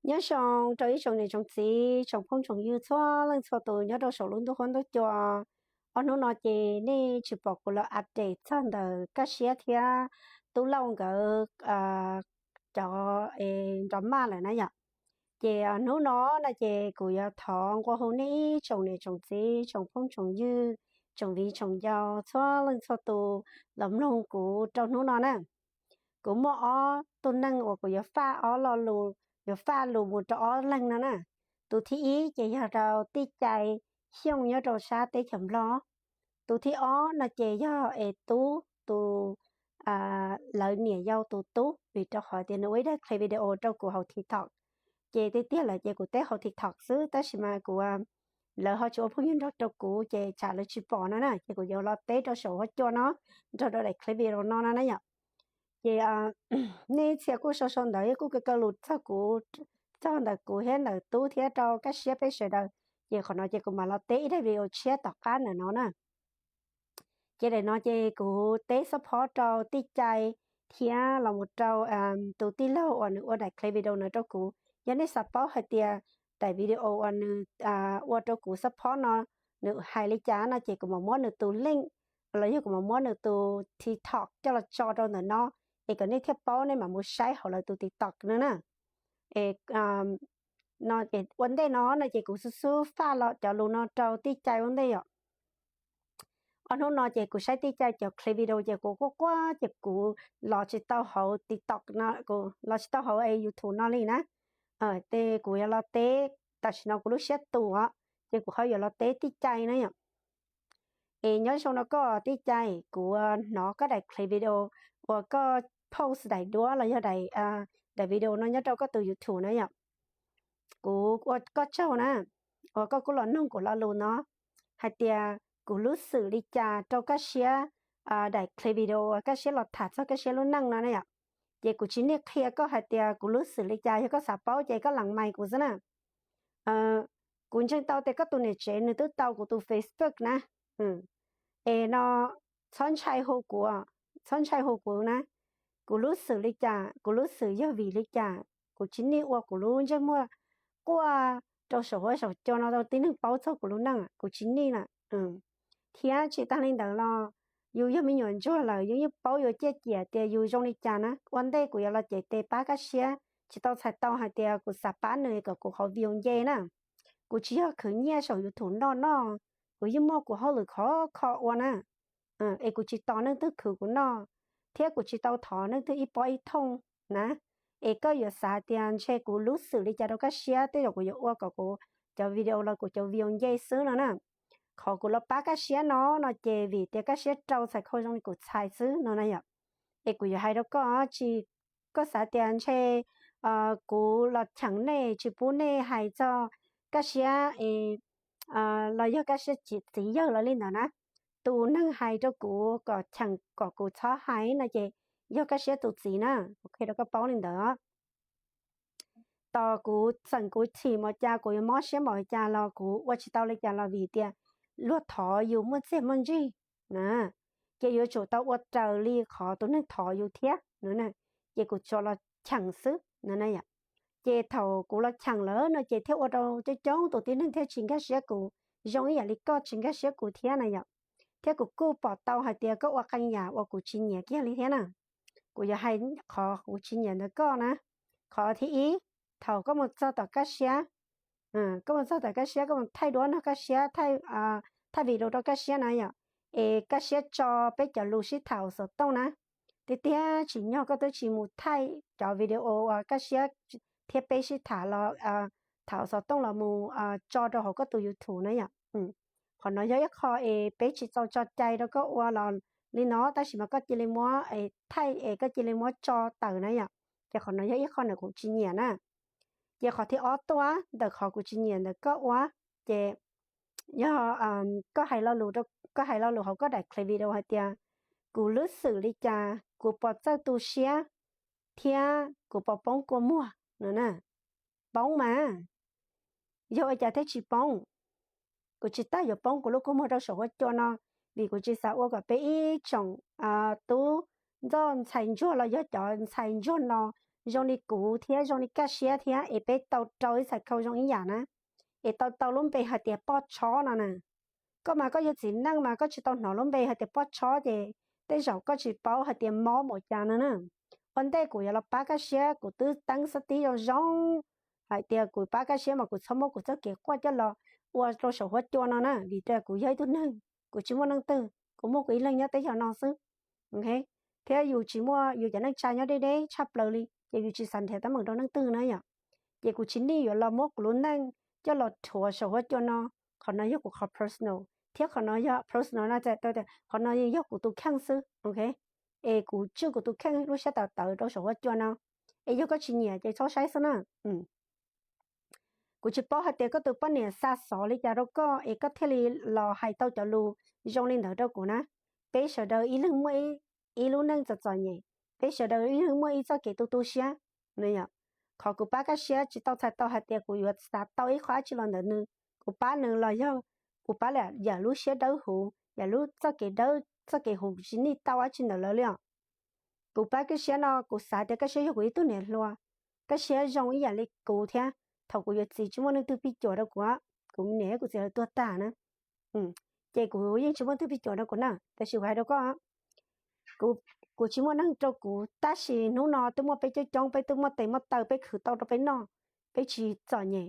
Nyob zoo rau ib tsoom niam tsoom txiv, tsoom phooj tsoom ywg txhua leej txhua tus nyob rau saum lub ntuj huab ntuj cua. Ob hnub no ces nej tsis pom kuv los update txog ntawm Kaj Siab thiab Tub Lauj nkawd cov drama lawm na yom. Ces hnub no no ces kuv yuav thov nqua hu nej ib tsoom niam tsoom txiv, tsoom phooj tsoom ywg, tsoom viv tsoom ncaus txhua leej txhua tus los mloog kuv rau hnub no na. Kuv muaj ob tug neeg uas kuv yuav faj ob lo lus, yuav faj lus mus rau ob leeg no na. Tus thib ib ces yog rau Tij Cai Xyooj nyob rau sab teb chaws Nplog. Tus thib ob no ces yog Es Tub, tus lawv niam yau tus tub, vim rau qhov tias nws ua ib daim clip video rau kuv hauv TikTok. Ces tiag tiag lawm ces kuv teb hauv TikTok xwb, tab sis mas kuv, lawv ho tsis ua phooj ywg nrog rau kuv ces tsam lawv tsis pom no na, ces kuv yuav los teb rau saum huab cua no nrog rau daim clip video no no na yom. Ces nej txhia kuj sau sau ntawv kuj kaw kaw lus txog kuv, txog ntawm kuv thiab ntawm Tub thiab rau Kaj Siab peb sawv daws. Ces qhov no ces kuv mam los teb ib daim video tshiab tom qab ntawm no na. Ces daim no ces kuv teb xab phob rau Tij Cai thiab los mus rau tus tij laug uas nws ua daim clip video no rau kuv. Yog nej xav paub hais tias daim video uas nws ua rau kuv xab phob no nws hais li cas no ces kuv mam muab nws tus link los yog kuv mam muab nws tus TikTok coj los tso rau ntawm no, es kom nej thiaj paub nej mam mus saib hauv lawv tus TikTok no na. Es no ces ua ntej no no ces kuv xub xub faj los cov lus no rau Tij Cai ua ntej yom. Ob hnub no ces kuv saib Tij Cai cov clip video ces kuv quaj quaj ces kuv los tsis tau hauv TikTok no, kuv los tsis tau hauv YouTube no li na. Ces kuv yuav los teb, tam sim no kuv lub siab tus os, ces kuv ho yuav los teb Tij Cai na yom. Es nyob zoo no koj Tij Cai, kuv hnov koj daim clip video uas koj post daim duab los yog daim, daim video no nyob rau koj tus YouTube na yom. Kuv ua koj tsaug na, uas koj kuj los noog kuv lo lus no hais tias kuv lub xwm li cas rau Kaj Siab, daim clip video uas Kaj Siab los tham txog Kaj Siab lub neej no na yom. Ces kuv tsis niaj qhia koj hais tias kuv lub xwm li cas, yog koj xav paub ces koj lees mais kuv xwb na. Kuv ntseeg tau tias koj tus niam tsev nws twb tau kuv tus Facebook na. Es no txhob ntshai hu kuv, txhob ntshai hu kuv na. Kuv lub xwm li cas, kuv lub xwm yog vim li cas, kuv tsis niaj ua kuv lub ntsej muag quaj rau saum huab saum cua no rau tib neeg paub txog kuv lub neej, kuv tsis niaj na. Thiab tsis tas li ntawd los yus yog me nyuam ntsuag lawm yus yeej paub yuav ciaj ciam tias yus zoo li cas na. Ua ntej kuv yuav los cev tes pab Kaj Siab, tsis tau txhais tau hais tias kuv xav pab nws kom kuv qhov view nce na. Kuv tsis yog khwv nyiaj saum YouTube noj noj, kuv yeej muaj kuv hauj lwm khov kho ua na. Es kuv tsis tos leej twg khwv kuv noj, thiab kuv tsis tau thov leej twg ib pob ib thooj na. Es koj yuav xav tias ntshe kuv lub xwm li cas rau Kaj Siab, tej zaum kuv yuav ua kom kuv cov video los kuv cov view nce xwb no na. Qhov kuv los pab Kaj Siab no no ces vim tias Kaj Siab rau txhais khau zoo li kuv txhais xwb no na yom. Es kuv yuav hais rau koj, tsis, koj xav tias ntshe kuv los cheem nej tsis pub nej hais txog Kaj Siab los yog Kaj Siab txiv yawg los li ntawd na. Tus neeg hais rau kuv kom cheem kom kuv txhob hais no ces yog Kaj Siab tus txiv na, kuv qhia rau koj paub li ntawd. Tos kuv txeem kuv chim npaum cas, kuv yuav mob siab npaum cas los kuv ua tsis tau li cas los vim tias luag thov yus muaj txiaj muaj ntsig na, ces yuav tsum tau ua raws li qhov tus neeg thov yus thiab no. Ces kuv tsuas los cheem xwb no na yom. Ces thaum kuv los cheem lawm no ces thiaj ua rau coob coob tus tib neeg thiaj tsis nkag siab kuv, zoo ib yam li koj tsis nkag siab kuv thiab na yom. Thiab kuv kuj pom tau hais tias koj ua qee yam uas kuv tsis nyiam kiag li thiab na. Kuv yuav hais qhov kuv tsis nyiam ntawm koj na. Qhov thib ib, thaum koj mus txog tom Kaj Siab, koj mus txog tom Kaj Siab, koj mus thaij duab nrog Kaj Siab, thaij video rau Kaj Siab na yom, es Kaj Siab tso peb cov lus sib tham hauv xov tooj na. Tiag tiag tsim nyog koj twb tsis mus thaij cov video uas Kaj Siab thiab peb sib tham los, tham hauv xov tooj los mus tso rau hauv koj tus YouTube na yom. Qhov no yog ib qho es peb tsis tau tso cai rau koj ua los li no, tab sis mas koj cia li muab thaij es koj cia li muab tso tawm na yom. Ces qhov no yog ib qho ntawm kuv tsis nyiam na. Ces qhov thib ob tuaj ntawm qhov kuv tsis nyiam ntawm koj ua, ces yog koj hais lo lus, koj hais lo lus hauv koj daim clip video hais tias kuv lub xwm li cas, kuv puas txawj tu siab, thiab kuv puas poob kua muag no na. Poob mas, yog ua cas thiaj tsis poob? Kuv tsis tas yuav poob kuv lub kua muag rau saum huab cua no, vim kuv tsis xav ua kom peb ib tsoom tub ntxawg ntxhais ntsuag los yog cov ntxhais ntsuag no zoo li kuv thiab zoo li Kaj Siab thiab es peb tau rau ib txhais khau zoo ib yam na, es tau tau lub npe hais tias Poj Tshob no na. Koj mas koj yog txiv neej mas koj tsis tau hnov lub npe hais tias Poj Tshob ces tej zaum koj tsis paub hais tias mob npaum cas no na. Ua ntej kuv yuav los pab Kaj Siab kuv twb teeb xab tib zoo zoo hais tias kuv pab Kaj Siab mas kuv txhob muab kuv txoj kev quaj coj los ua rau saum huab cua no na, vim tias kuv yog ib tug neeg, kuv tsis muaj neej twg, kuv muaj kuv ib leeg nyob teb chaws no xwb. Thiab yus tsis muaj yus cov neej tsa nyob deb deb tshaj plaws li ces yus tsis xav nrhiav teeb meem rau neej twg na yom. Ces kuv tsis nij yuav los muab kuv lub neej coj los rhuav saum huab cua no. Qhov no yog kuv qhov personal thiab qhov no yog personal no txhais tau tias qhov no yeej yog kuv tus kheej xwb, ok. Es kuv tswj kuv tus kheej lub siab tawv tawv rau saum huab cua no. Es yog koj tsis nyiam ces txhob saib xwb na. Kuv tsis paub hais tias koj tus poj niam xa xov li cas rau koj es koj thiaj li los hais tau cov lus zoo li ntawd rau kuv na. Peb sawv daws ib leeg muaj ib lub neej txom txom nyem, peb sawv daws ib leeg muaj ib txoj kev tu tu siab no yom. Qhov kuv pab Kaj Siab tsis tau txhais tau hais tias kuv yuav xav tau ib qho dab tsi los ntawm nws. Kuv pab nws los yog kuv pab yam lub siab dawb huv, yam lub txoj kev dawb, txoj kev huv, kuv tsis nij tau dab tsi ntawm lawv li os. Kuv pab Kaj Siab no kuv xav tias Kaj Siab yog kuv ib tug niam hluas, Kaj Siab zoo ib yam li kuv thiab. Thaum kuv yuav txiv tsis muaj leej twg pij cuam rau kuv, kuv niam thiab kuv txiv lawv tuag tag na, ces kuv yeej tsis muaj leej twg pij cuam rau kuv na. Tab sis kuv hais rau koj, kuv tsis muaj neeg rau kuv, tab sis hnub no twb muaj peb coob coob, peb twb muaj tes muaj taw, peb khwv tau rau peb noj, peb tsis txom nyem.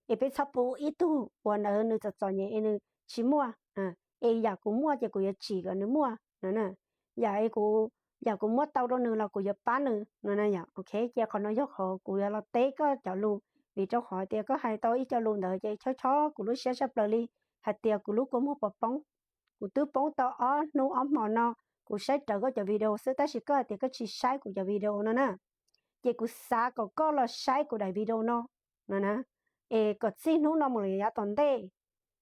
Es peb txhob pub ib tug uas ntawd nws txom txom nyem es nws tsis muaj. Es yam kuv muaj ces kuv yuav tsim kom nws muaj no. Yam, yam kuv muab tau rau nws los kuv yuav pab nws no. Ok, ces qhov no yog qhov kuv yuav los teb koj cov lus, vim rau qhov tias koj hais tau ib co lus ntawd ces chob chob kuv lub siab tshaj plaws li, hais tias kuv lub kua muag puas poob. Kuv twb poob tau ob hnub ob hmo no, kuv saib rawv koj cov video xwb tab sis koj hais tias koj tsis saib kuv cov video no na. Ces kuv xav kom koj los saib kuv daim video no no na, es kom txij hnub no mus yav tom ntej,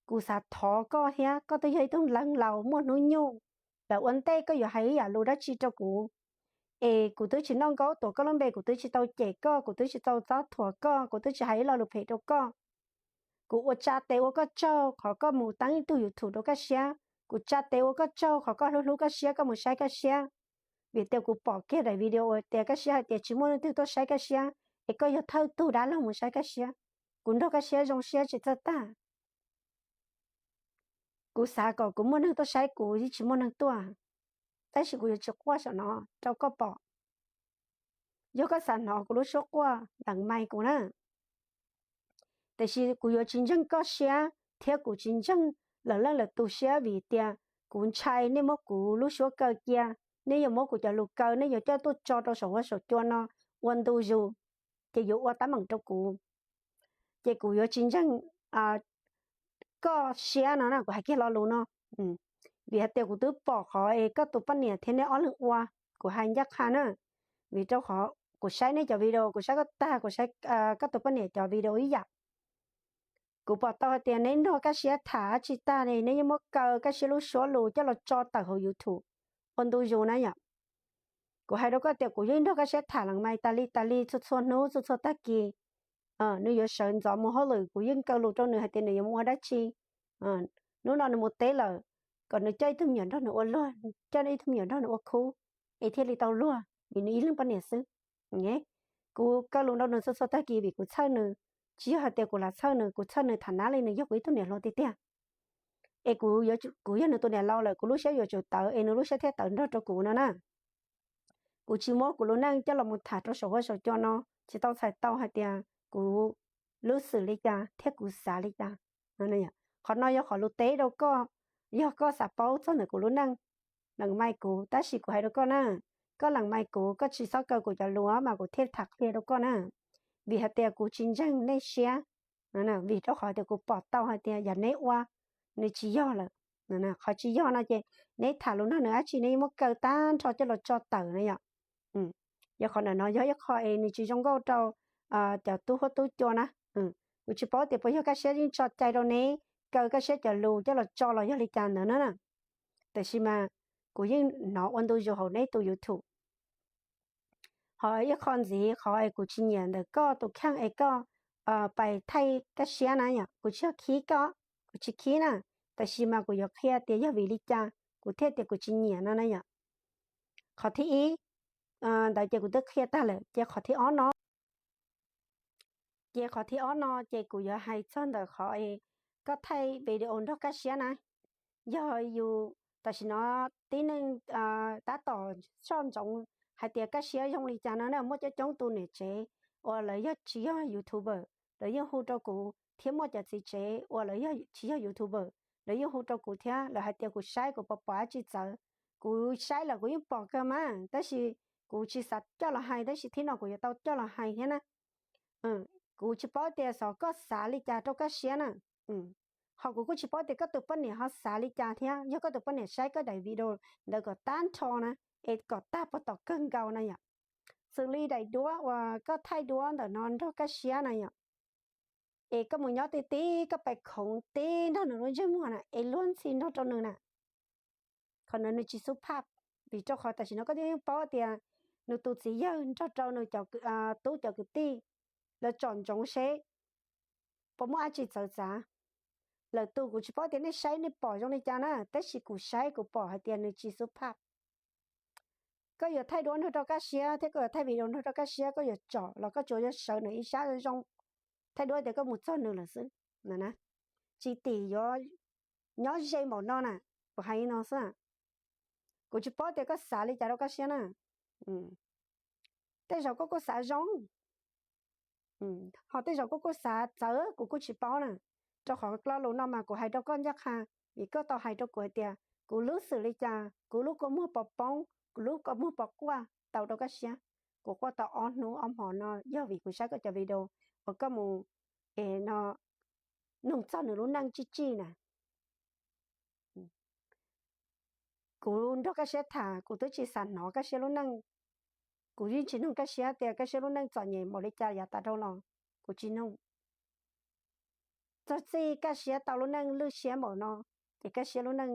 kuv xav thov koj thiab, koj twb yog ib tug leeg laus muaj hnub nyoog lawm, ua ntej koj yuav hais ib yam lus dab tsi rau kuv, es kuv twb tsis noj nkaub tuav koj lub npe, kuv twb tsis tau cem koj, kuv twb tsis tau txob thuam koj, kuv twb tsis hais ib lo lus phem rau koj. Kuv ua tsa tes ua koj tsaug qhov koj mus teeb ib tug YouTube rau Kaj Siab, kuv tsa tes ua koj tsaug qhov koj hlub hlub Kaj Siab, koj mus saib Kaj Siab. Vim tias kuv pom kiag daim video uas tias Kaj Siab hais tias tsis muaj leej twg tuaj saib Kaj Siab, es koj yog thawj tug dab laug mus saib Kaj Siab. Kuv nrog Kaj Siab zoo siab tsis txawj tag. Kuv xav kom kuv muaj neeg tuaj saib kuv yeej tsis muaj neeg tuaj, tab sis kuv yuav tsis quaj saum no rau koj pom. Yog koj xav hnov kuv lub suab quaj, leem mais kuv na. Tiam sis kuv yuav tsis ntseeg koj siab thiab kuv tsis ntseeg lawv leej lawv tus siab, vim tias kuv ntshai nej muab kuv lub suab kaw cia, nej yuav muab kuv cov lus kaw, nej yuav coj tuaj tso rau saum huab saum cua no ua ntu zus, ces yuav ua teeb meem rau kuv. Ces kuv yuav tsis ntseeg koj siab no na, kuv hais kiag lo lus no. Vim hais tias kuv twb pom qhov es koj tus poj niam thiab nej ob leeg ua, kuv hais ncaj qha na. Vim rau qhov kuv saib nej cov video, kuv saib koj tag, kuv saib koj tus poj niam cov video ib yam. Kuv pom tau hais tias neb nrog Kaj Siab tham dab tsi tag ne, neb yeej muab kaw Kaj Siab lub suab lus coj los tso tawm hauv YouTube ua ntu zus na yom. Kuv hais rau koj tias kuv yeej nrog Kaj Siab tham lees mais tas li tas li txhua txhua hnub txhua txhua tag kis. Nws yuav sawv ntxov mus hauj lwm, kuv yeej kaw lus rau nws hais tias nws yuav mus ua dab tsi. Hnub no nws mus teb lawm, kom nws coj ib tug me nyuam nrog nws ua luag, coj ib tug me nyuam nrog nws ua khub, es thiaj li tau luag, vim nws ib leeg poj niam xwb. Kuv kaw lus rau nws txhua txhua tag kis vim kuv txhawj nws, tsis yog hais tias kuv lam txhawj nws, kuv txhawj nws tham nab li nws yog kuv ib tug niam hluas tiag tiag. Es kuv, kuv yog nws tus niam laus lawm, kuv lub siab yuav tsum tawv es nws lub siab thiaj tawv nrog rau kuv no na. Kuv tsis muab kuv lub neej coj los mus tham rau saum huab saum cua no, tsis tau txhais tau hais tias kuv lub xwm li cas thiab kuv xav li cas. Qhov no yog qhov lus teb rau koj, yog koj xav paub txog ntawm kuv lub neej, lees mais kuv, tab sis kuv hais rau koj na, koj lees mais kuv, koj tsis txhob kaw kuv cov lus mas kuv thiaj tham qhia rau koj na. Vim hais tias kuv tsis ntseeg nej siab, vim rau qhov tias kuv pom tau hais tias yog neb ua, nws tsis yog lawm. Qhov tsis yog no ces neb tham lus nrog nws dab tsi neb yeej muab kaw tag nrho coj los tso tawm na yom. Yog qhov ntawm no yog ib qho es nws tsis zoo nkauj rau cov tub huab tub cua na. Kuv tsis paub tias puas yog Kaj Siab yeej tso cai rau neb kaw Kaj Siab cov lus coj los tso los yog li cas ntawd na. Tiam sis mas kuv yeej hnov ua ntu zus hauv neb tus YouTube. Ho ib qho ntxiv, qhov es kuv tsis nyiam ntawm koj tus kheej es koj pais thaij Kaj Siab na yom, kuv tsis yog khib koj, kuv tsis khib na, tiam sis mas kuv yuav qhia tias yog vim li cas kuv thiaj tias kuv tsis nyiam no na yom. Qhov thib ib, ntawd ces kuv twb qhia tag lawm. Ces qhov thib ob no, ces qhov thib ob no ces kuv yuav hais txog ntawm qhov koj thaij video nrog Kaj Siab na. Yog yus tam sim no tib neeg tab tom soj ntsoov hais tias Kaj Siab zoo li cas no na, muaj coob coob tus niam tsev uas lawv yog tsis yog YouTuber, lawv yeej hu rau kuv, thiab muaj cov txiv tsev uas lawv tsis yog YouTuber, lawv yeej hu rau kuv thiab lawv hais tias kuv saib kuv puas pom dab tsi txawv. Kuv saib lawm kuv yeej pom kawg mas, tab sis kuv tsis xav coj los hais, tab sis thib no kuv yuav tau coj los hais thiab na. Kuv tsis paub tias xyov koj xav li cas rau Kaj Siab na. Ho kuv kuj tsis paub tias koj tus poj niam ho xav li cas thiab. Yog koj tus poj niam saib koj daim video ntawd kom tag nrho na, es kom tag puag tom kawg nkaus na yom, xws li daim duab uas koj thaij duab ntawm no nrog Kaj Siab na yom, es koj mus nyob tib tib, koj pais khoov tib nrog nws lub ntsej muag na, es luag ntxhi nrog rau nws na, qhov ntawd nws tsis xub phaj. Vim rau qhov tam sim no koj twb yeej paub tias nws tus txiv yawg nrog rau nws cov, tub cov kwv tij, lawv tsom ntsoov seb puas muaj dab tsi txawv txav. Lawm tus kuv tsis paub tias nej saib nej pom zoo li cas na, tab sis kuv saib kuv pom hais tias nws tsis xub phaj. Koj yuav thaij duab nrog rau Kaj Siab thiab koj yuav thaij video nrog rau Kaj Siab, koj yuav tsom los koj tsuas yuav sawv nws ib sab zoo zoo, thaij duab tias koj mus txog nws lawm xwb na. Tsis tim yuav nyob ze npaum no na, kuv hais li no xwb. Kuv tsis paub tias koj xav li cas rau Kaj Siab na. Tej zaum koj kuj xav zoo, ho tej zaum koj kuj xav txawv, kuv kuj tsis paub na. Rau qhov lo lus no mas kuv hais rau koj ncaj qha, vim koj tau hais rau kuv hais tias kuv lub xwm li cas, kuv lub kua muag puas poob, kuv lub kua muag puas quaj tau rau Kaj Siab. Kuv quaj tau ob hnub ob hmo no yog vim kuv saib koj cov video uas koj mus, es no, nug txog nws lub neej tsij tsij na. Kuv nrog Kaj Siab tham kuv twb tsis xav hnov Kaj Siab lub neej. Kuv yeej tsis nug Kaj Siab tias Kaj Siab lub neej txom nyem npaum li cas yav tas dhau los, kuv tsis nug. Txog txij Kaj Siab tau lub neej lwj siab npaum no, ces Kaj Siab lub neej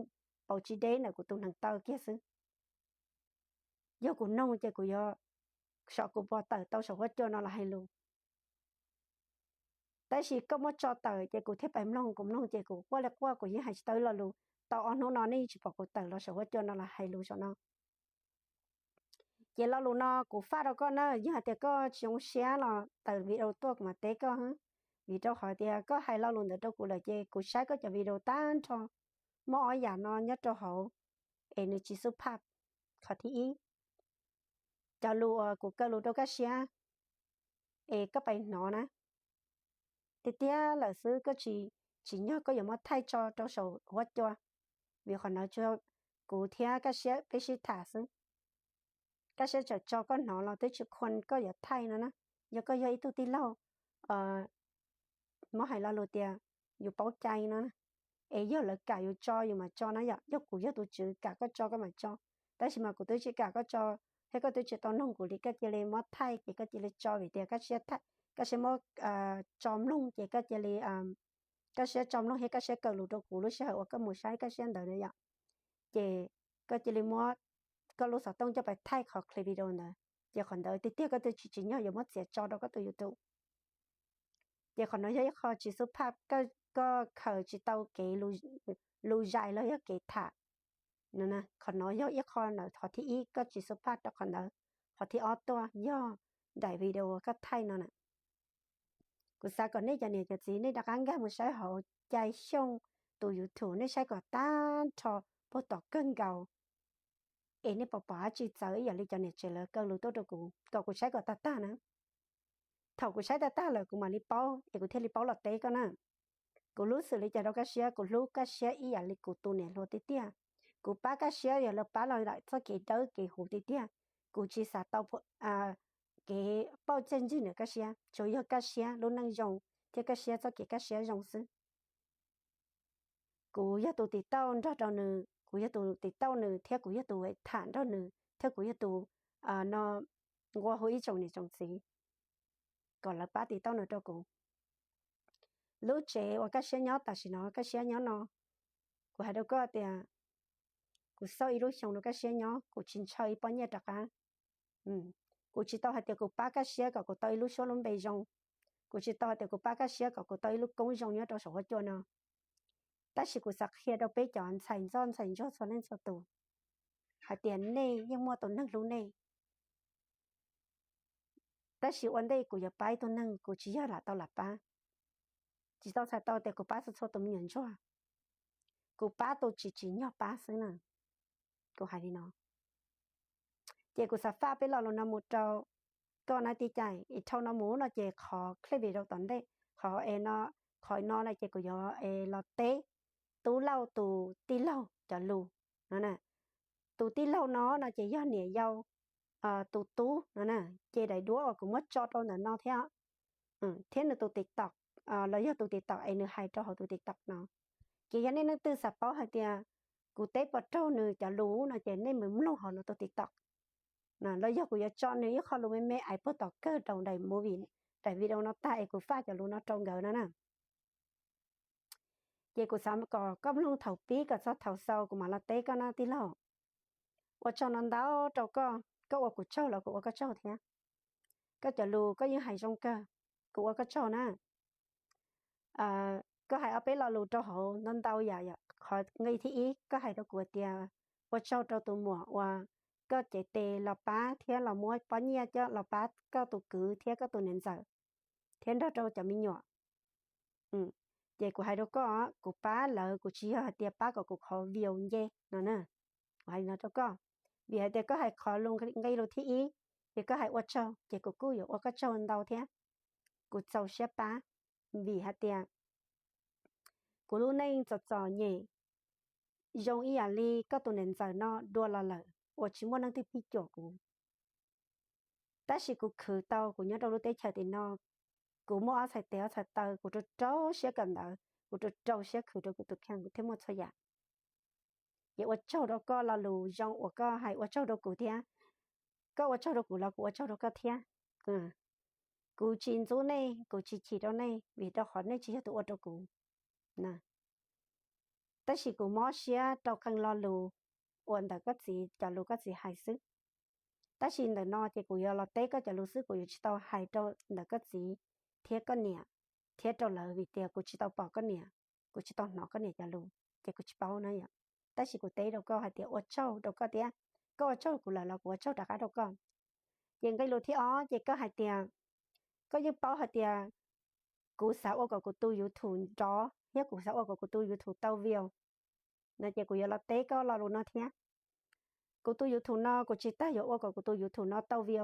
pauv tsis deb ntawm kuv tus hneev taw kiag xwb. Yog kuv nug ces kuv yuav, xyov kuv puas tawm tau saum huab cua no los hais lus. Tab sis koj muab tso tawm ces kuv thiaj pais mloog, kuv mloog ces kuv quaj li quaj, kuv yeej hais tsis tau ib lo lus. Tau ob hnub no nej yeej tsis pom kuv tawm los saum huab cua no los hais lus saum no. Ces lo lus no kuv faj rau koj na, yog hais tias koj tsis zoo siab los tawm video tuaj kuv mam teb koj. Vim rau qhov tias koj hais lo lus ntawd rau kuv lawm ces kuv saib koj cov video tag nrho, muaj ob yam no nyob rau hauv, es nws tsis xub phaj. Qhov thib ib, cov lus uas kuv kaw lus rau Kaj Siab, es koj pais hnov na, tiag tiag lawm xwb, koj tsis, tsim nyog koj yuav muab thaij tso rau saum huab cua, vim qhov no tsuas kuv thiab Kaj Siab peb sib tham xwb. Kaj Siab txawm tso koj hnov los twb tsis khuam koj yuav thaij no na. Yog koj yog ib tug tij laug, muab hais lo lus tias yus paub cai no na, es yog lawv kam yus tso yus mam tso na yom, yog kuv yog tus tswv kam koj tso koj mam tso. Tab sis mas kuv twb tsis kam koj tso, thiab koj twb tsis tau nug kuv li, koj cia li muab thaij ces koj cia li tso vim tias Kaj Siab muab tso mloog ces koj cia li, Kaj Siab tso mloog thiab Kaj Siab kaw lus rau kuv lub sij hawm uas koj mus saib Kaj Siab ntawd na yom, ces koj cia li muab koj lub xov tooj coj pais thaij qhov clip video ntawd, ces qhov ntawd tiag tiag koj twb tsis tsim nyog yuav muab txiav tso rau koj tus YouTube. Ces qhov no yog ib qho tsis xub phaj, koj khaws tsis tau kev lus zais los yog kev tham. Qhov no yog ib qho ntawm qhov thib ib koj tsis xub phaj rau qhov ntawd. Qhov thib ob tuaj yog daim video koj thaij no na. Kuv xav kom nej cov niam cov txiv nej rov qab nkag mus saib hauv Cai Xyooj tus YouTube, nej saib kom tag nrho puag tom kawg nkaus, es nej puas pom dab tsi txawv ib yam li cov niam tsev lawv kaw lus tuaj rau kuv kom kuv saib kom tag tag na. Thaum kuv saib tag tag lawm kuv mam li paub es kuv thiaj li paub los teb koj na. Kuv lub xwm li cas rau Kaj Siab, kuv hlub Kaj Siab ib yam li kuv tus niam hluas tiag tiag. Kuv pab Kaj Siab yog lawv pab los ntawm txoj kev dawb kev huv tiag tiag. Kuv tsis xav tau kev pauj txiaj ntsig ntawm Kaj Siab, tsuas yog Kaj Siab lub neej zoo thiab Kaj Siab txoj kev Kaj Siab zoo xwb. Kuv yog tus tiv tauj nrog rau nws, kuv yog tus tiv tauj nws thiab kuv yog tus tham nrog nws thiab kuv yog tus no nqua hu ib tsoom niam tsoom txiv kom lawv pab tiv tauj nws rau kuv. Lub tsev uas Kaj Siab nyob tam sim no, Kaj Siab nyob no, kuv hais rau koj tias kuv xauj ib lub xyoo rau Kaj Siab nyob, kuv tsis ntshaw ib pob nyiaj rov qab. Kuv tsis tau hais tias kuv pab Kaj Siab kom kuv tau ib lub suab lub npe zoo. Kuv tsis tau hais tias kuv pab Kaj Siab kom kuv tau ib lub koob zoo nyob rau saum huab cua no. Tab sis kuv xav qhia rau peb cov ntxhais ntxoj ntxhais ntsuag txhua leej txhua tus hais tias nej yeej muaj tus neeg hlub nej. Tab sis ua ntej kuv yuav pab ib tug neeg kuv tsis yog lam tau lam pab, tsis tau txhais tau tias kuv pab txhua txhua tus me nyuam ntsuag, kuv pab tus tsis tsim nyog pab xwb na. Kuv hais li no, ces kuv xav faj peb lo lus no mus rau koj na tij Cai. Es dhau no mus no ces qhov clip video tom ntej, qhov es no, qhov no no ces kuv yuav es los teb Tub Lauj tus tij laug cov lus no na. Tus tij laug no no ces yog niam yau tus tub no na. Ces daim duab uas kuv muab tso rau ntawm no thiab, thiab nws tus TikTok, los yog tus TikTok es nws hais rau hauv tus TikTok no. Ces yog nej leej twg xav paub hais tias kuv teb puas raug nws cov lus no ces nej mus mloog hauv nws tus TikTok, los yog kuv yuav tso nws ib qho lus me me aiv puag tom kawg rau daim movie, daim video no tag es kuv faj cov lus no rau nkawd no na. Ces kuv xav kom koj mloog thaum pib kom txog thaum xaus kuv mam los teb koj na tij laug. Ua tsaug ntau ntau rau koj, koj ua kuv tsaug los kuv ua koj tsaug thiab. Koj cov lus koj yeej hais zoo kawg, kuv ua koj tsaug na. Koj hais ob peb lo lus rau hauv ntau ntau yam, qhov nqe thib ib koj hais rau kuv tias ua tsaug rau tus muam uas koj cev tes los pab thiab los muab pob nyiaj coj los pab koj tus kwv thiab koj tus niam ntxawm thiab nrog rau cov me nyuam. Ces kuv hais rau koj, kuv pab lawv kuv tsis yog hais tias pab kom kuv qhov view nce no na. Kuv hais no rau koj, vim hais tias koj hais qhov lus nqe lus thib ib, ces koj hais ua tsaug ces kuv kuj yuav ua koj tsaug ntau thiab. Kuv txaus siab pab, vim hais tias kuv lub neej txom txom nyem zoo ib yam li koj tus niam ntxawm no dua los lawm uas tsis muaj leej twg phij cuam kuv. Tab sis kuv khwv tau kuv nyob rau lub teb chaws tim no, kuv muaj ob txhais tes ob txhais taw, kuv rau rau siab kawm ntawv, kuv rau rau siab khwv rau kuv tus kheej, kuv thiaj muaj txhua yam. Ces ua tsaug rau koj lo lus zoo uas koj hais ua tsaug rau kuv thiab. Koj ua tsaug rau kuv los kuv ua tsaug rau koj thiab. Kuv tsis ntxub nej, kuv tsis chim rau nej vim rau qhov nej tsis yog tus ua rau kuv. Tab sis kuv mob siab rau qee lo lus uas ntawm koj txiv cov lus koj txiv hais xwb. Tab sis ntawm no ces kuv yuav los teb koj cov lus xwb, kuv yuav tsis tau hais rau ntawm koj txiv thiab koj niam thiab rau lawv vim tias kuv tsis tau pom koj niam, kuv tsis tau hnov koj niam cov lus ces kuv tsis paub na yom. Tab sis kuv teb rau koj hais tias ua tsaug rau koj thiab, koj ua tsaug kuv lawm los kuv ua tsaug rov qab rau koj. Ces nqe lus thib ob ces koj hais tias, koj yeej paub hais tias kuv xav ua kom kuv tus YouTube nrov thiab kuv xav ua kom kuv tus YouTube tau view no ces kuv yuav los teb koj lo lus no thiab. Kuv tus YouTube no kuv tsis tas yuav ua kom kuv tus YouTube no tau view,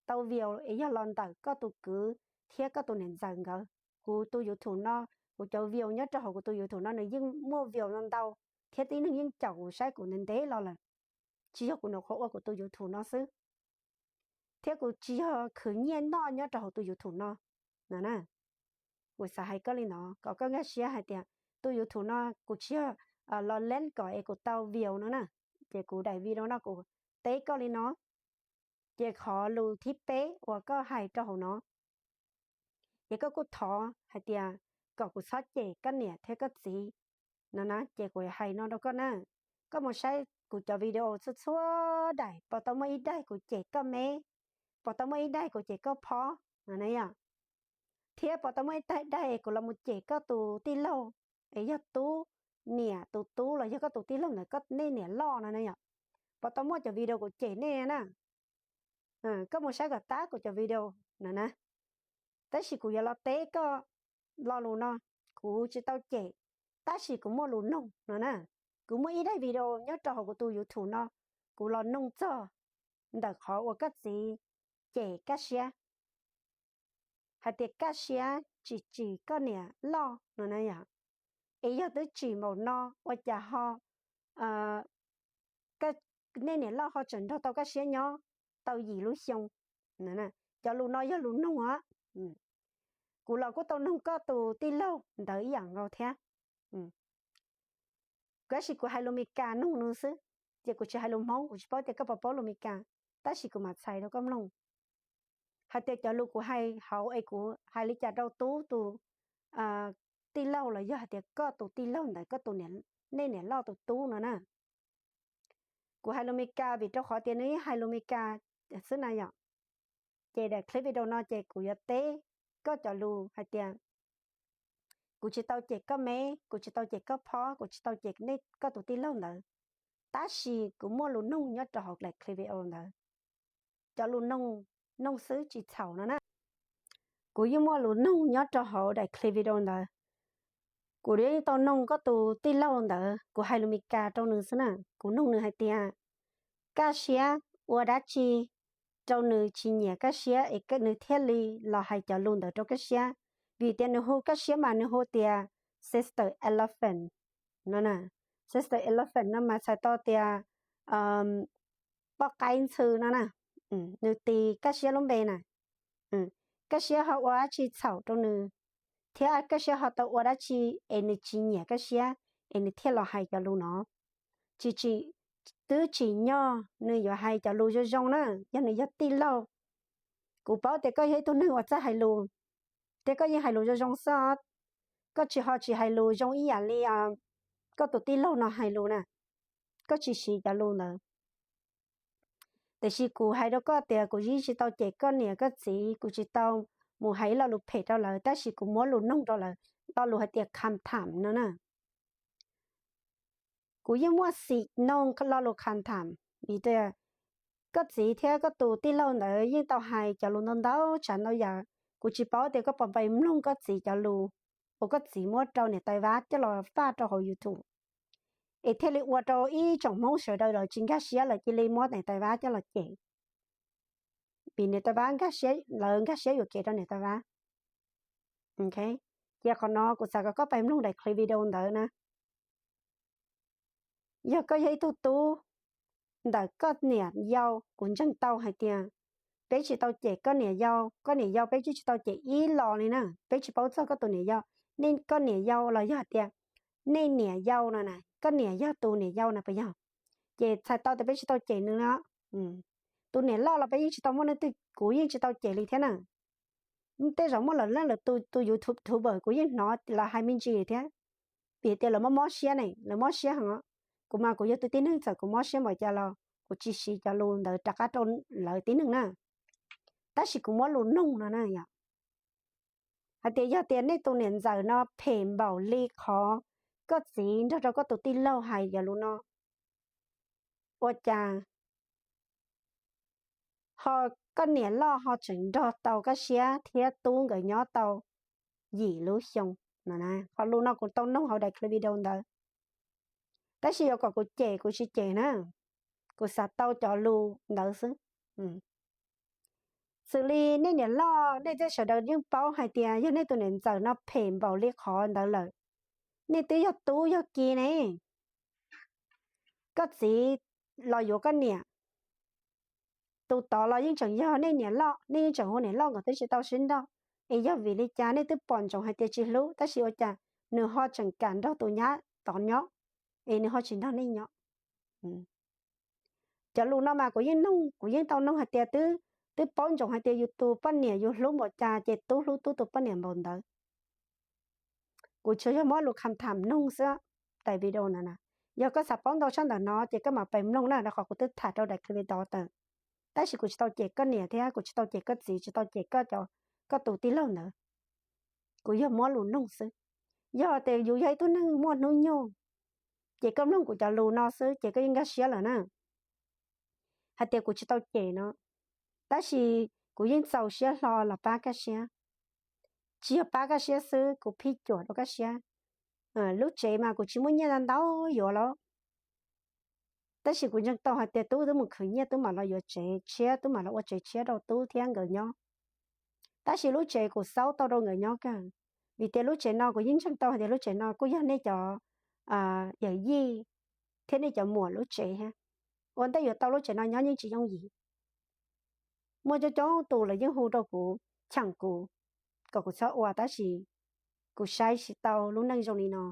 tau view es yog los ntawm koj tus kwv thiab koj tus niam ntxawm nkawd. Kuv tus YouTube no, kuv cov view nyob rau hauv kuv tus YouTube no nws yeej muaj view ntau ntau, thiab tib neeg yeej caum kuv saib kuv ntev ntev los lawm. Tsis yog kuv nyuam qhuav ua kuv tus YouTube no xwb, thiab kuv tsis yog khwv nyiaj noj nyob rau hauv tus YouTube no no na. Kuv xav hais koj li no kom koj nkag siab hais tias tus YouTube no kuv tsis yog los leeb kom es kuv tau view no na. Ces kuv daim video no kuv teb koj li no. Ces qhov lus thib peb uas koj hais rau hauv no, ces koj kuj thov hais tias kom kuv txhob cem koj niam thiab koj txiv no na. Ces kuv hais no rau koj na, koj mus saib kuv cov video txhua txhua daim, puas tau muaj ib daim kuv cem koj me, puas tau muaj ib daim kuv cem koj phob no na yom, thiab puas tau muaj ib daim kuv los mus cem koj tus tij laug es yog tub, niam tus tub los yog koj tus tij laug ntawd koj nej niam loj no na yom. Puas tau muaj cov video kuv cem nej na? Koj mus saib kom tab kuv cov video no na. Tab sis kuv yuav los teb koj lo lus no, kuv tsis tau cem, tab sis kuv muaj lus noog no na. Kuv muaj ib daim video nyob rau hauv kuv tus YouTube no, kuv los noog txog ntawm qhov uas koj txiv cem Kaj Siab, hais tias Kaj Siab tsis tsim koj niam loj no na yom. Es yog twb tsim npaum no ua cas ho nej niam loj ho tseem nrog tau Kaj Siab nyob tau yim lub xyoo? Cov lus no yog lus noog os. Kuv los kuj tau noog koj tus tij laug ntawd ib yam nkaus thiab. Tab sis kuv hais lus Meskas noog nws xwb, ces kuv tsis hais lus Hmoob, kuv tsis paub tias koj puas paub lus Meskas, tab sis kuv mam txhais rau koj mloog hais tias cov lus kuv hais hauv es kuv hais li cas rau tub tus tij laug los yog hais tias koj tus tij laug ntawd koj tus, nej niam loj tus tub no na. Kuv hais lus Meskas vim rau qhov tias nws yeej hais lus Meskas xwb na yom. Ces daim clip video no ces kuv yuav teb koj cov lus hais tias kuv tsis tau cem koj me, kuv tsis tau cem koj phob, kuv tsis tau cem nej koj tus tij laug ntawd, tab sis kuv muaj lus noog nyob rau hauv daim clip video ntawd. Cov lus noog noog xwb tsis txhaum no na. Kuv yeej muaj lus noog nyob rau hauv daim clip video ntawd. Kuv yeej tau noog koj tus tij laug ntawd, kuv hais lus Meskas rau nws xwb na. Kuv noog nws hais tias, Kaj Siab ua dab tsi rau nws tsis nyiam Kaj Siab es nws thiaj li los hais cov lus ntawd rau Kaj Siab? Vim tias nws hu Kaj Siab mas nws hu tias Sister Elephant no na. Sister Elephant no mas txhais tau tias poj qaib ntxhw no na. Nws tis Kaj Siab lub npe na. Kaj Siab ho ua dab tsi txhaum rau nws, thiab Kaj Siab ho tau ua dab tsi es nws tsis nyiam Kaj Siab es nws thiaj los hais cov lus no? Tsis, tsis, twb tsim nyog nws yuav hais cov lus zoo zoo na, yog nws yog tij laug. Kuv paub tias koj yog ib tug neeg uas txawj hais lus, thiab koj yeej hais lus zoo zoo xwb. Koj tsis ho tsis hais lus zoo ib yam li koj tus tij laug no hais lus na, koj tsis siv cov lus ntawd. Tiam sis kuv hais rau koj tias kuv yeej tsis tau cem koj niam koj txiv, kuv tsis tau mus hais ib lo lus phem rau lawv, tab sis kuv muab lus noog rau lawv, lo lus hais tias kham tham no na. Kuv yeej muaj xim noog lo lus kham tham, vim tias koj txiv thiab koj tus tij laug ntawd yeej tau hais cov lus ntau ntau tsav ntau yam. Kuv tsis paub tias koj puas npe mloog koj txiv cov lus uas koj txiv muab rau niam tais Vab coj los faj rau hauv YouTube, es thiaj li ua rau ib tsoom Hmoob sawv daws los tsis nkag siab, lawv cia li muab niam tais Vab coj los cem. Vim niam tais Vab nkag siab, lawv nkag siab yuam kev rau niam tais Vab. Ces qhov no kuv xav kom koj pab mloog daim clip video ntawd na. Yog koj yog ib tug tub ntawm koj niam yau, kuv ntseeg tau hais tias peb tsis tau cem koj niam yau, koj niam yau peb tsis tsis tau cem ib los li na, peb tsis paub txog koj tus niam yau. Nej koj niam yau los yog hais tias nej niam yau no na, koj niam yog tus niam yau na puas yog? Ces txhais tau tias peb tsis tau cem nws no. Tus niam loj los peb yeej tsis tau muaj leej twg, kuv yeej tsis tau cem li thiab na. Tej zaum muaj lawm leej lawm tus, tus YouTuber kuv yeej hnov lawv hais me ntsis thiab, vim tias lawv mob mob siab ne, lawv mob siab heev. Kuv mas kuv yog tus tib neeg txawm kuv mob siab npaum cas los kuv tsis siv cov lus ntawd rov qab rau lawv tib neeg na. Tab sis kuv muab lus noog no na yom, hais tias yog tias nej tus niam ntxawm no phem npaum li qhov koj txiv nrog rau koj tus tij laug hais cov lus no, ua cas ho koj niam loj ho tseem nrog tau Kaj Siab thiab Tub nkawd nyob tau yim lub xyoo no? Qhov lus no kuv tau noog hauv daim clip video ntawd, tab sis yuav kom kuv cem kuv tsis cem na, kuv xav tau cov lus ntawd xwb. Xws li nej niam loj, nej tej sawv daws yeej paub hais tias yog nej tus niam ntxawm no phem npaum li qhov ntawd lawm, nej twb yog tub yog ki ne, koj txiv los yuav koj niam, tus tod los yeej tseem yog nej niam loj, nej yeej tseem hu niam loj, nkawd twb tsis tau sib nrauj. Es yog vim li cas nej twb pom ntsoov hais tias tsis hlub, tab sis ua cas nws ho tseem kam nrog tus nyab tod nyob, es nws ho tsis nrog nej nyob? Cov lus no mas kuv yeej noog, kuv yeej tau noog hais tias twb, twb paub ntsoov hais tias yus tus poj niam yus hlub npaum cas ces tub hlub tub tus poj niam npaum ntawd. Kuv tsuas yog muab lus kham tham noog xwb. Daim video no na, yog koj xav paub ntau tshaj ntawm no ces koj mam pes mloog na, rau qhov kuv twb tham rau daim clip video tawm. Tab sis kuv tsis tau cem koj niam thiab kuv tsis tau cem koj txiv, tsis tau cem koj, koj tus tij laug ntawd. Kuv yog muab lus noog xwb. Yog tias yus yog ib tug neeg muaj hnub nyoog, ces koj mloog kuv cov lus no xwb ces koj yeej nkag siab lawm na, hais tias kuv tsis tau cem no. Tab sis kuv yeej txaus siab hlo los pab Kaj Siab. Tsis yog pab Kaj Siab xwb, kuv phij cuam rau Kaj Siab. Lub tsev mas kuv tsis muaj nyiaj ntau ntau yuav los, tab sis kuv ntseeg tau hais tias Tub twb mus khwv nyiaj, Tub mam los yuav tsev tshiab, Tub mam los ua tsev tshiab rau Tub thiab nkawd nyob. Tab sis lub tsev kuv xaub tau rau nkawd nyob kawg, vim tias lub tsev no kuv yeej ntseeg tau hais tias lub tsev no kuj yog nej cov yawm yij thiab nej cov muam lub tsev thiab. Ua ntej yuav tau lub tsev no nyob yeej tsis yooj yim. Muaj coob coob tus lawv yeej hu rau kuv, cheem kuv kom kuv txhob ua, tab sis kuv saib tsis tau lub neej zoo li no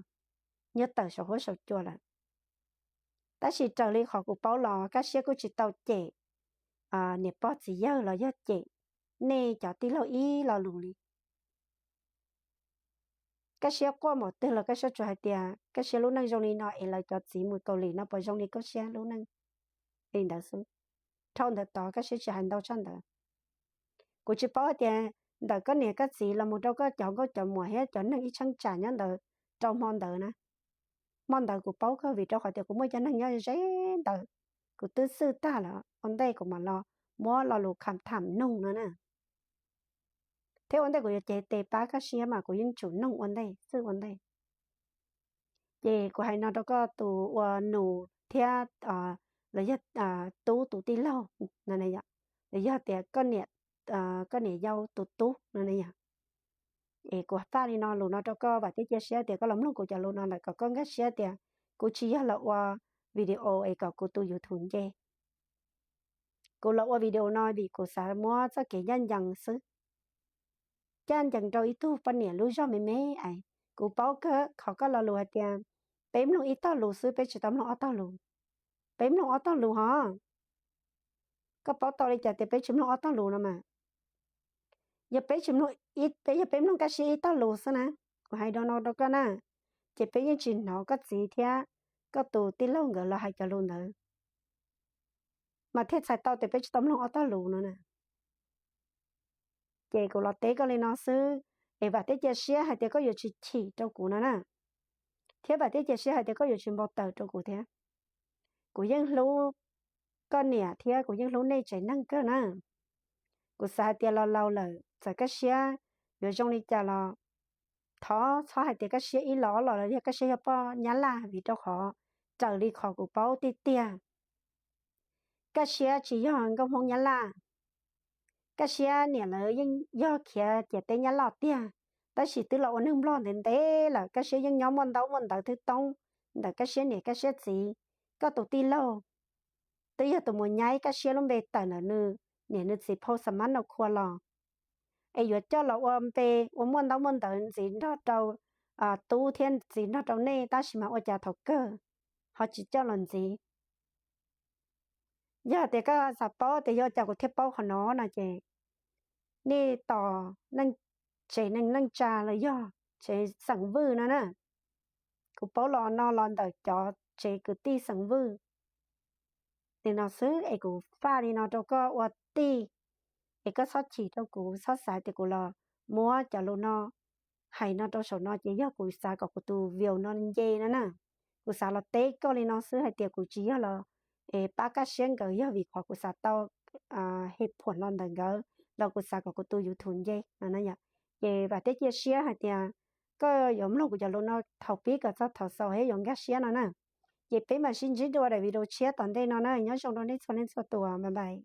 nyob tawm saum huab saum cua lawm. Tab sis raws li qhov kuv paub los Kaj Siab kuj tsis tau cem niam pog txiv yawg los yog cem nej cov tij laug ib lo lus li. Kaj Siab quaj npaum twg los Kaj Siab tsuas hais tias Kaj Siab lub neej zoo li no es lawv cov txiv mus Kaus Lim no puas zoo li Kaj Siab lub neej li ntawd xwb. Dhau ntawd tod Kaj Siab tsis hais ntau tshaj ntawd. Kuv tsis paub hais tias ntawm koj niam koj txiv los mus rau koj cov nkauj cov muam thiab cov neeg ib cheeb tsam nyob ntawd rau hmo ntawd na. Hmo ntawd kuv paub kawg vim rau qhov tias kuv muaj cov neeg nyob ze ntawd, kuv twb xwj tag lawm ua ntej kuv mam los muab lo lus kham tham noog no na. Thiab ua ntej kuv yuav cev tes pab koj siab mas kuv yeej tsum noog ua ntej xwb ua ntej. Ces kuv hais no rau koj tus ua nus thiab los yog tub tus tij laug no, los yog tias koj niam yau tus tub no yog. Es kuv faj li no lus no rau koj, vam thiab cia siab tias koj los mloog kuv cov lus no lawm kom koj nkag siab tias kuv tsis yog los ua video es kom kuv tus YouTube nce. Kuv los ua video no vim kuv xav muab txoj kev ncaj ncees xwb, ncaj ncees rau ib tug poj niam lub zog me me es. Kuv paub kawg qhov koj lo lus hais tias peb mloog ib tog lus xwb, peb tsis tau mloog ob tog lus. Peb mloog ob tog lus hos. Koj paub tau li cas tias peb tsis mloog ob tog lus no mas? Yog peb tsis mloog, peb yog peb mloog kaj siab ib tog lus xwb na, kuv hais no rau koj na, ces peb yeej tsis hnov koj txiv thiab koj tus tij laug nkawd los hais cov lus ntawd, mas thiaj txhais tau tias peb tsis tau mloog ob tog lus no na. Ces kuv los teb koj li no xwb, es vam thiab cia siab hais tias koj yuav tsis chim rau kuv no na, thiab vam thiab cia siab hais tias koj yuav tsis npau taws rau kuv thiab. Kuv yeej hlub koj niam thiab kuv yeej hlub nej tsev neeg kawg na. Kuv xav hais tias los laus lawm txawm kaj siab yuav zoo li cas los thov txhob hais tias kaj siab ib los ob los los yog kaj siab yog poj nyab laj, vim rau qhov raws li qhov kuv paub tiag tiag, kaj siab tsis yog nkauj Hmoob nyab laj. Kaj siab niam lawv yeej yog khiav ciam teb nyab laj tiag, tab sis twb los ua neeg nplog ntev ntev lawm, kaj siab yeej nyob muaj ntaub muaj ntawv thwb toob ntawm kaj siab niam kaj siab txiv. Koj tus tij laug twb yog tus mus nyaib kaj siab lub npe tawm ntawm nws niam nws txiv phau xa mab no khua los, es yuav coj los ua npe ua muaj ntaub muaj ntawv ntxiv nrog rau tub thiab ntxiv nrog rau nej, tab sis mas ua cas thaum kawg ho tsis coj los ntxiv. Yog tias koj xav paub tias yog ua cas kuv thiaj paub qhov no no ces nej tos tsev neej neej tsa los yog tsev xeem Vwj no na. Kuv paub los no los ntawm cov tsev kwv tij xeem Vwj li no xwb, es kuv faj li no rau koj ua tij, es koj txhob chim rau kuv, txhob xav tias kuv los muab cov lus no hais no rau saum no ces yog kuv xav kom kuv tus view no nce no na. Kuv xav los teb koj li no xwb hais tias kuv tsis yog los pab kaj siab nkawd, yog vim qhov kuv xav tau hej phuam los ntawm nkawd los kuv xav kom kuv tus YouTube nce no na yom. Ces vam thiab cia siab hais tias koj yuav mloog kuv cov lus no thaum pib kom txog thaum xaus thiab yuav nkag siab no na. Ces peb mam sib ntsib dua daim video tshiab tom ntej no na, nyob zoo rau nej txhua leej txhua tus, bye bye.